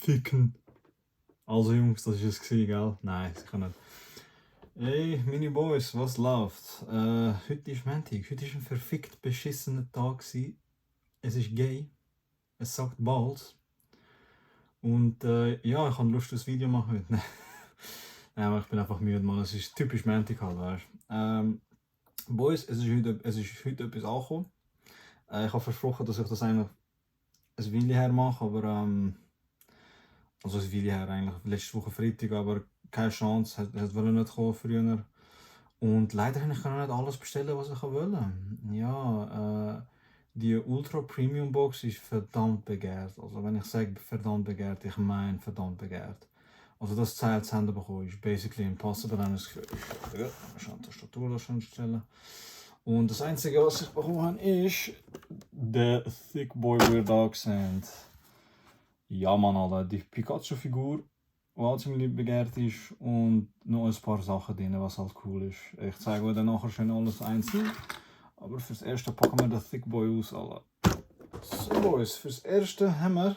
ficken. Also Jungs, das war es, gell? Nein, sicher nicht. Hey, meine Boys, was läuft? Heute ist Montag, heute war ein verfickt beschissener Tag. Es ist gay, es sagt bald. Und ja, ich habe Lust, ein Video machen heute. Nein, aber ich bin einfach müde, Mann. Es ist typisch Montag halt, weißt du. Boys, es ist heute etwas angekommen. Ich habe versprochen, dass ich das eigentlich ein Weile her mache, aber also ein Weile her eigentlich, letzte Woche Freitag, aber keine Chance, es wollte nicht kommen früher. Und leider kann ich nicht alles bestellen, was ich wollte. Ja, die Ultra Premium Box ist verdammt begehrt. Also wenn ich sage verdammt begehrt, ich meine verdammt begehrt. Also das Teil zu Hände bekommen ist basically impossible, habe ich das Gefühl. Ja, schon die Tastatur da schon stellen. Und das Einzige, was ich bekommen habe, ist der Thick Boy Weird Dog Sand. Ja, Mann, Alter, die Pikachu-Figur, die auch ziemlich begehrt ist, und noch ein paar Sachen drin, was halt cool ist. Ich zeige euch dann nachher schon alles einzeln. Aber fürs Erste packen wir den Thick Boy aus, Alter. So, Boys, fürs Erste haben wir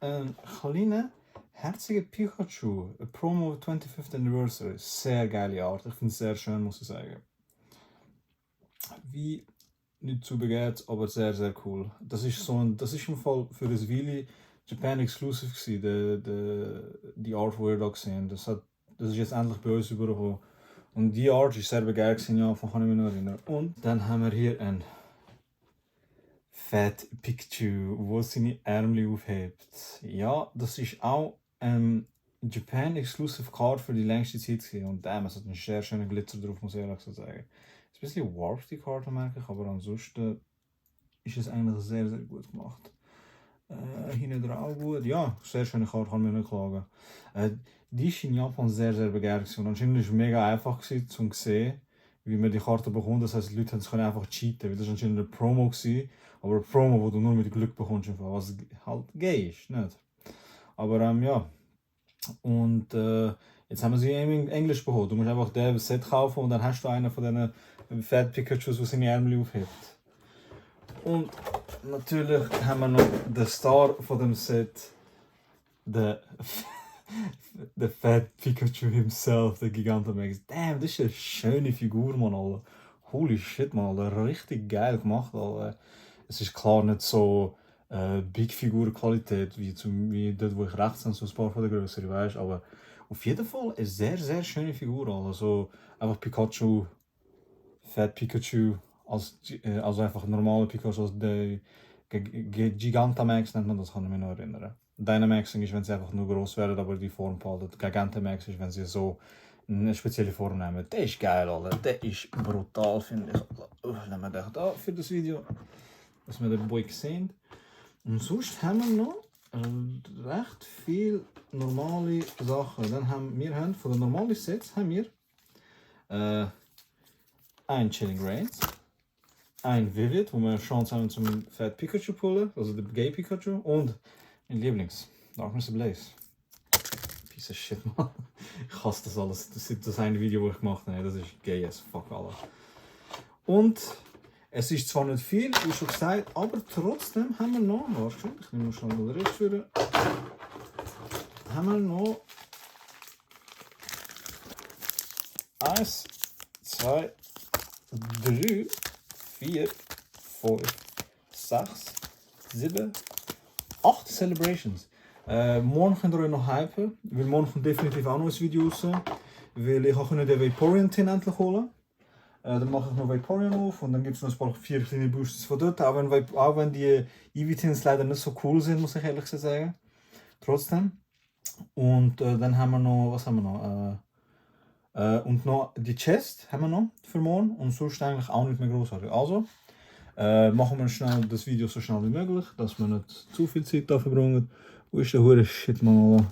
einen kleinen, herzigen Pikachu. Eine Promo 25th Anniversary. Sehr geile Art. Ich finde es sehr schön, muss ich sagen. Wie nicht zu begehrt, aber sehr, sehr cool. Das ist im Fall für das Weile Japan Exclusive gewesen, die Art, die ihr da gesehen. Das ist jetzt endlich bei uns übergekommen. Und die Art ist sehr begehrt gewesen, ja, davon kann ich mich noch erinnern. Und dann haben wir hier einen Fat Pikachu, wo seine Ärmel aufhebt. Ja, das ist auch Japan Exclusive Card für die längste Zeit gewesen. Und es hat einen sehr schönen Glitzer drauf, muss ich ehrlich so sagen. Ist ein bisschen warped, die Karte, merke ich, aber ansonsten ist es eigentlich sehr, sehr gut gemacht. Hinten drauf gut. Ja, sehr schöne Karte, kann man nicht klagen. Die ist in Japan sehr, sehr begehrt und anscheinend war es mega einfach gewesen, zu sehen, wie man die Karte bekommt. Das heisst, die Leute können einfach cheaten, weil das war anscheinend eine Promo gewesen, aber eine Promo, wo du nur mit Glück bekommst, was halt gay ist, nicht? Aber ja. Und jetzt haben wir sie in Englisch bekommen. Du musst einfach den Set kaufen und dann hast du einen von diesen Fat Pikachus, der seine Ärmel aufhebt. Und natürlich haben wir noch den Star von dem Set, der Fat Pikachu himself, der Gigantamax. Damn, das ist eine schöne Figur, Mann, Alter. Holy shit, Mann, Alter. Richtig geil gemacht, Alter. Es ist klar nicht so Big-Figur-Qualität wie dort, wo ich rechts habe, so ein paar von der größeren, weißt, aber auf jeden Fall eine sehr, sehr schöne Figur, Alter. So einfach Pikachu, Fat Pikachu, also einfach normale Pikachu, also der Gigantamax nennt man das, kann ich mich noch erinnern. Dynamaxing ist, wenn sie einfach nur groß werden, aber die Form behalten. Gigantamax ist, wenn sie so eine spezielle Form nehmen. Der ist geil, Alter. Der ist brutal, finde ich. Lassen wir den da für das Video, dass wir den Boy sehen. Und sonst haben wir noch recht viele normale Sachen. Dann haben wir von den normalen Sets haben wir ein Chilling Reigns, ein Vivid, wo wir Chance haben zum Fat Pikachu pullen, also der Gay Pikachu, und mein Lieblings, Darkness Ablaze. Piece of shit, man. Ich hasse das alles. Das ist das eine Video, das ich gemacht habe. Das ist gay as fuck, Alter. Und es ist zwar nicht viel, wie schon gesagt, aber trotzdem haben wir noch, warte, ich nehme schon mal den Rest für, haben wir noch 1, 2, 3, 4, 5, 6, 7, 8 Celebrations. Morgen könnt ihr euch noch hypen, weil morgen kommt definitiv auch noch ein Video raus, weil ich auch den Vaporeon Tin endlich holen. Dann mache ich noch Vaporeon auf und dann gibt es noch ein paar 4 kleine Boosters von dort, auch wenn die Eevee-Tins leider nicht so cool sind, muss ich ehrlich sagen. Trotzdem. Und dann haben wir noch, was haben wir noch? Und noch die Chest haben wir noch für morgen und sonst eigentlich auch nicht mehr großartig. Also machen wir schnell das Video so schnell wie möglich, dass wir nicht zu viel Zeit dafür verbringen. Wo ist der hure Shit, Mann?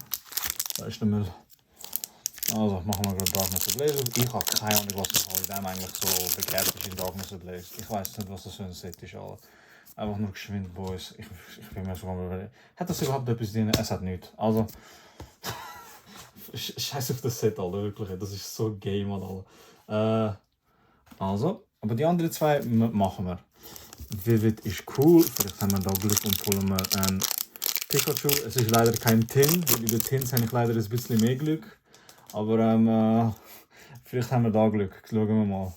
Da ist der Müll. Also machen wir gerade Darkness Ablaze. Ich habe keine Ahnung, was das in dem eigentlich so begehrt ist in Darkness Ablaze. Ich weiß nicht, was das für ein Set ist, Alter. Einfach nur geschwind, Boys. Ich bin mir sogar überlegt. Hat das überhaupt etwas drin? Es hat nichts. Also. Scheiß auf das Set, Alter, wirklich. Das ist so gay, Mann, Alter. Also, aber die anderen zwei machen wir. Vivid ist cool. Vielleicht haben wir da Glück und pullen wir einen Pikachu. Es ist leider kein Tin, weil bei den Tins habe ich leider ein bisschen mehr Glück. Aber vielleicht haben wir da Glück. Schauen wir mal.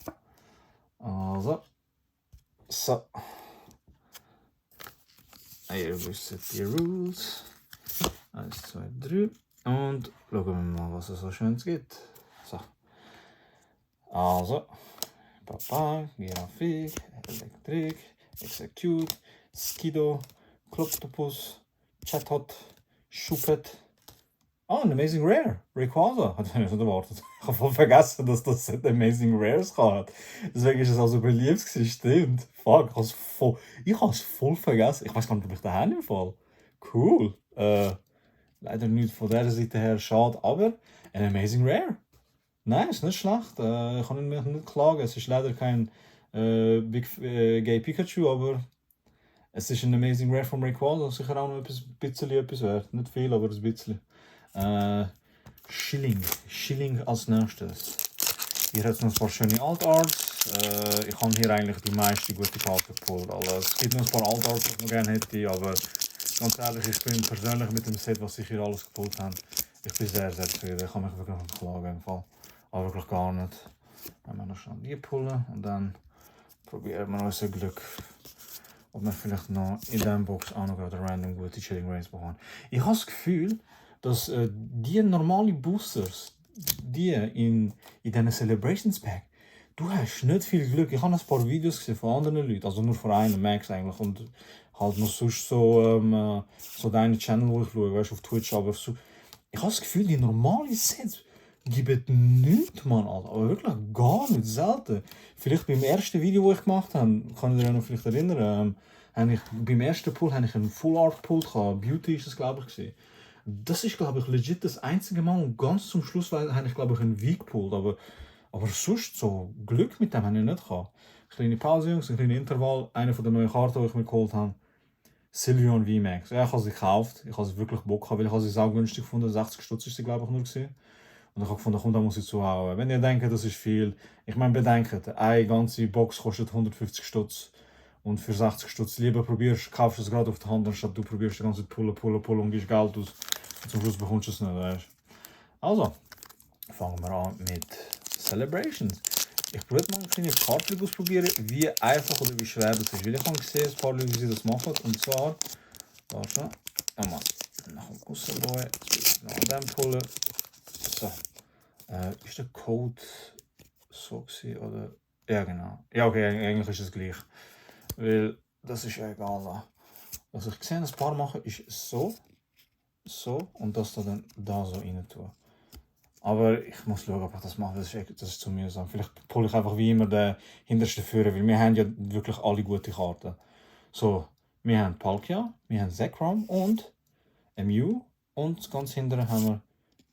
Also. So. Ihr wisst die Rules. 1, 2, 3. Und schauen wir mal, was es so Schönes gibt. So. Also. Papa, Giraffe, Elektrik, Execute, Skido, Kloptopus, Chatot, Schuppet. Oh, ein Amazing Rare. Rayquaza. Hatte ich nicht erwartet. Ich habe voll vergessen, dass das Amazing Rares hat. Deswegen ist es also beliebt gewesen. Stimmt. Fuck, ich habe es voll vergessen. Ich weiß gar nicht, ob ich daheim im Fall. Cool. Leider nicht von dieser Seite her schade, aber ein Amazing Rare. Nein, ist nicht schlecht. Ich kann mich nicht klagen. Es ist leider kein Big Gay Pikachu, aber es ist ein Amazing Rare von Rayquaza. Sicher auch noch bisschen etwas wert. Nicht viel, aber ein bisschen. Schilling als nächstes. Hier hat es noch ein paar schöne Alt-Arts. Ich habe hier eigentlich die meisten gute Karten gepult. Also, es gibt noch ein paar Alt-Arts, die ich noch gerne hätte, aber ganz ehrlich, ich bin persönlich mit dem Set, was ich hier alles gepult habe, ich bin sehr, sehr zufrieden. Ich kann mich wirklich nicht klagen im Fall. Aber wirklich gar nicht. Dann wir noch schnell die pullen und dann probieren wir unser Glück. Ob wir vielleicht noch in dieser Box auch noch eine random gute Chilling Rays bekommen. Ich habe das Gefühl, dass die normalen Boosters, die in diesen Celebrations Pack, du hast nicht viel Glück. Ich habe ein paar Videos gesehen von anderen Leuten, also nur von einem, Max eigentlich, und halt noch sonst so, so deine Channel, wo ich schaue, weißt du, auf Twitch, aber so, ich habe das Gefühl, die normalen Sets geben nichts, Mann, Alter. Aber wirklich gar nicht, selten. Vielleicht beim ersten Video, das ich gemacht habe, kann ich dich noch vielleicht erinnern, beim ersten Pull habe ich einen Full Art Pull gehabt. Beauty ist das, glaube ich, gewesen. Das ist, glaube ich, legit das einzige Mal und ganz zum Schluss habe ich, glaube ich, einen Week gepullt. Aber sonst so Glück mit dem habe ich nicht gehabt. Eine kleine Pause, Jungs, ein kleiner Intervall. Eine von den neuen Karten, die ich mir geholt habe. Sylveon VMAX. Ja, ich habe sie gekauft. Ich habe sie wirklich Bock gehabt, weil ich sie sau günstig gefunden. 60 Stutz ist sie, glaube ich, nur gewesen. Und ich habe gefunden, komm, da muss ich zuhauen. Wenn ihr denkt, das ist viel, ich meine, bedenkt, eine ganze Box kostet 150 Stutz. Und für 60 Stutz lieber kaufst du es gerade auf die Hand, anstatt du probierst die ganze Zeit pullen und gibst Geld aus. Und zum Schluss bekommst du es nicht, weißt du. Also, fangen wir an mit Celebrations. Ich probiere mal ein kleines Karttrick ausprobieren, wie einfach oder wie schwer das ist. Weil ich habe gesehen, ein paar Leute, wie sie das machen. Und zwar, warte, einmal nach dem Aussenboy, noch an dem pullen. So. Ist der Code so gewesen, oder? Ja, genau. Ja, okay, eigentlich ist es gleich. Weil das ist ja egal. Was ich gesehen ein paar machen, ist so und das dann da so rein tun. Aber ich muss schauen, ob ich das mache, das ist zu mühsam. Vielleicht pulle ich einfach wie immer den hintersten Führer, weil wir haben ja wirklich alle gute Karten. So, wir haben Palkia, wir haben Zekrom und Mew und ganz hinten haben wir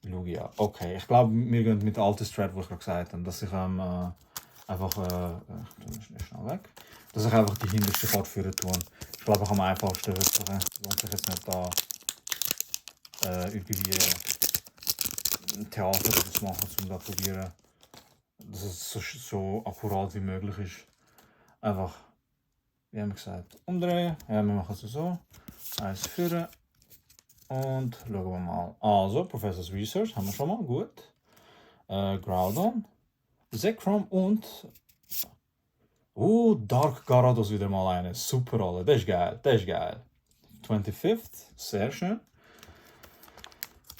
Lugia. Okay, ich glaube, wir gehen mit der alten Strat, die ich gerade gesagt habe, dass ich einfach, ich tue das schnell weg, dass ich einfach die hinterste Karte führen tue. Ich glaube, ich am einfachsten wirklich, lohnt sich jetzt nicht da irgendwie ein Theater zu machen, um da zu probieren, dass es so akkurat wie möglich ist. Einfach, wie haben wir gesagt, umdrehen. Ja, wir machen es so. Eins führen. Und schauen wir mal. Also, Professor's Research haben wir schon mal, gut. Groudon, Zekrom und Dark Gyarados wieder mal eine. Super alle, das ist geil, das ist geil. 25th, sehr schön.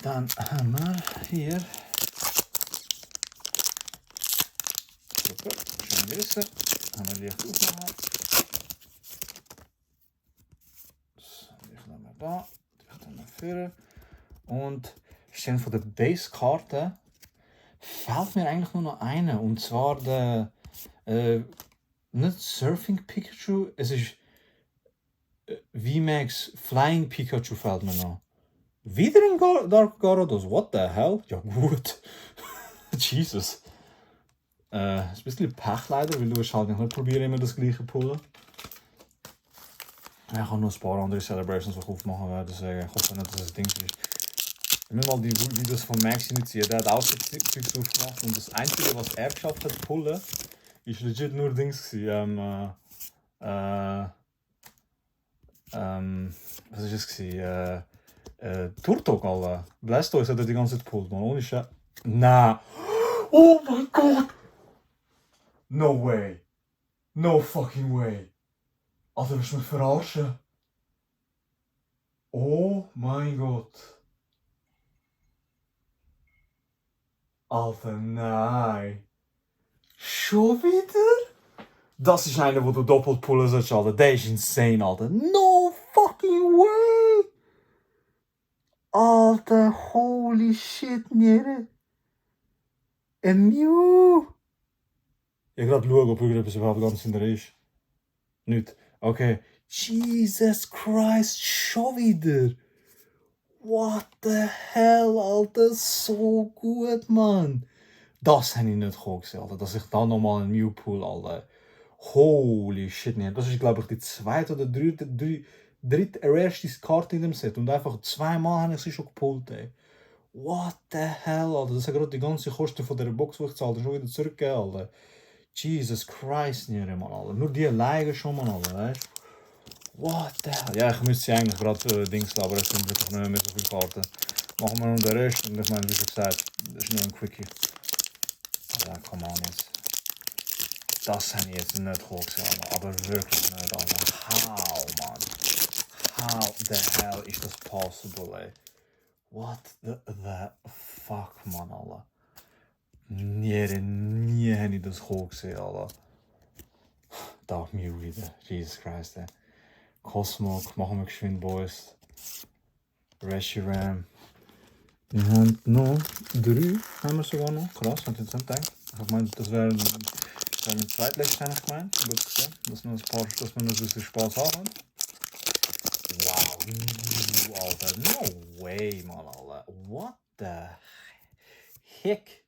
Dann haben wir hier. Super, schön gerissen. Haben wir Licht aufmachen. So, Licht nehmen wir da. Licht nehmen wir führen. Und stehen von der Base-Karte fehlt mir eigentlich nur noch eine. Und zwar der nicht Surfing Pikachu, es ist VMAX Flying Pikachu fehlt mir noch. Wieder in Dark Gyarados, what the hell? Ja gut. Jesus. Ist ein bisschen Pech leider, weil du wirst halt nicht probieren, immer das gleiche pullen. Ich habe noch ein paar andere Celebrations, die ich aufmachen werde, deswegen ich hoffe nicht, dass es Ding ist. Wenn wir mal die Videos von Max initiieren, der hat auch so Zeugs aufgemacht und das Einzige, was er geschafft hat zu pullen, ist legit nur Dings gewesen. Was ist es gewesen? Turtok, Alter. Blastoise hat er die ganze Zeit gepult, man. Ohne Scheiß. Nah. Oh mein Gott! No way. No fucking way. Alter, willst du mich verarschen? Oh mein Gott. Alter, nein. Schon wieder? Das ist einer, wo du doppelt pullen sollst, Alter. Der ist insane, Alter. No fucking way! Alter, holy shit, Niere. Ein Mew. Ich gerade schauen, ob irgendetwas überhaupt ganz in der ist. Nicht. Okay. Jesus Christ, schon wieder. What the hell, Alter. So gut, Mann. Das habe ich nicht gesehen, Alter. Dass ich da nochmal einen Mew pull, Alter. Holy shit, nee. Das ist, glaube ich, die zweite oder dritte erste Karte in dem Set. Und einfach zweimal habe ich sie schon gepullt, ey. What the hell, Alter. Das hat gerade die ganze Kosten von dieser Box, die ich gezahlt habe, schon wieder zurückgegeben, Alter. Jesus Christ, nee, Mann, Alter. Nur die alleine schon, Mann, Alter, weißt du? What the hell. Ja, ich müsste sie eigentlich gerade Dings lassen, aber es sind wirklich nicht mehr so viele Karten. Machen wir noch den Rest. Und ich meine, wie schon gesagt, das ist nur ein Quickie. Ja, come on jetzt. Das habe ich jetzt nicht gesehen, aber wirklich nicht, Alter. How, man? How the hell is das possible, ey? What the fuck, man, Alter? Nie habe ich das gesehen, Alter. Da Mew wieder. Jesus Christ, ey. Cosmog, machen wir geschwind, Boys. Reshiram. Wir haben noch 3, haben wir sogar noch. Krass, hätte ich jetzt nicht gedacht. Ich meine, das wäre mein zweitletztes, habe ich gemeint. Gut gesehen, dass wir noch ein bisschen Spaß haben. Wow, Alter, no way, man, Alter. What the heck?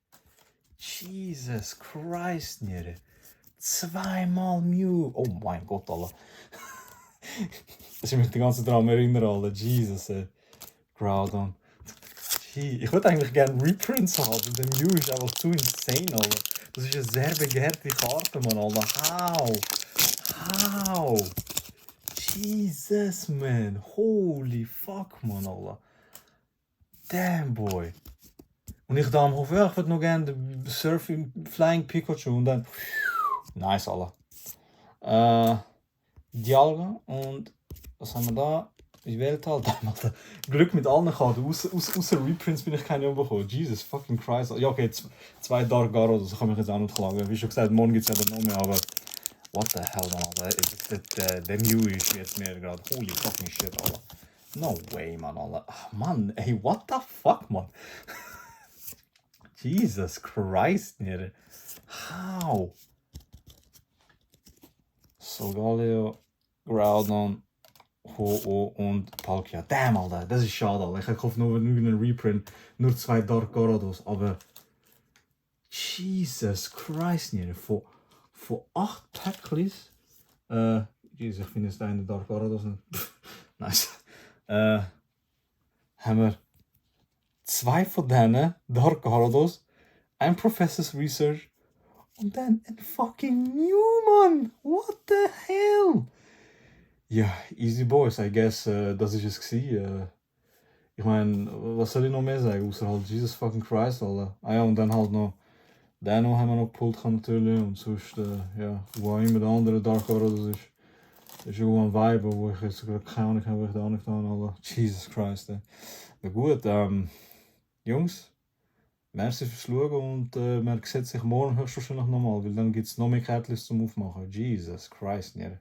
Jesus Christ, Niere. Zweimal Mew. Oh mein Gott, Alter. Das ist mich die ganze Zeit daran erinnern, Alter. Jesus, ey. Groudon. Ich würde eigentlich gerne Reprints haben, aber der Mew ist einfach zu insane, Alter. Das ist eine sehr begehrte Karte, man, Alter. How? Jesus, man. Holy fuck, man, Alter. Damn, boy. Und ich dachte, ja, ich würde noch gerne den Surfing Flying Pikachu und dann... Nice, Alter. Dialga und... Was haben wir da? Ich wählte halt Alter. Glück mit allen Karten. Außer Reprints bin ich keine bekommen. Jesus fucking Christ. Ja, okay, 2 Dark Gyarados, das kann ich jetzt auch nicht klagen. Wie schon gesagt, morgen gibt es ja dann noch mehr, aber... What the hell, man, Alter. Der Mew ist jetzt mir gerade... Holy fucking shit, Alter. No way, man, Alter. Ach, Mann, ey, what the fuck, man? Jesus Christ, Niere. How? Solgaleo, Groudon, Ho-Oh und Palkia. Damn, Alter, das ist schade, Alter. Ich hoffe nur einen Reprint. Nur 2 Dark Gyarados, aber... Jesus Christ, Niere. Von 8 Packlis... Jesus, ich finde es eine Dark Gyarados nicht. Nice. Haben wir 2 von denen Dark Gyarados, ein Professor's Research und dann ein fucking Mew, man. What the hell? Ja, easy boys, I guess, das ist es gewesen. Ich meine, was soll ich noch mehr sagen, außer halt Jesus fucking Christ, Alter. Ah ja, und dann halt noch, den haben wir noch gepult natürlich und sonst, ja, wo auch immer der andere Dark Gyarados ist. Das ist irgendwo ein Vibe, wo ich jetzt gerade keine Ahnung habe, wo ich da angetan habe, Alter. Jesus Christ, ey. Na gut, Jungs, merci fürs Schauen und man sieht sich morgen höchstwahrscheinlich nochmal, weil dann gibt es noch mehr Kärtchen zum Aufmachen. Jesus Christ, ja.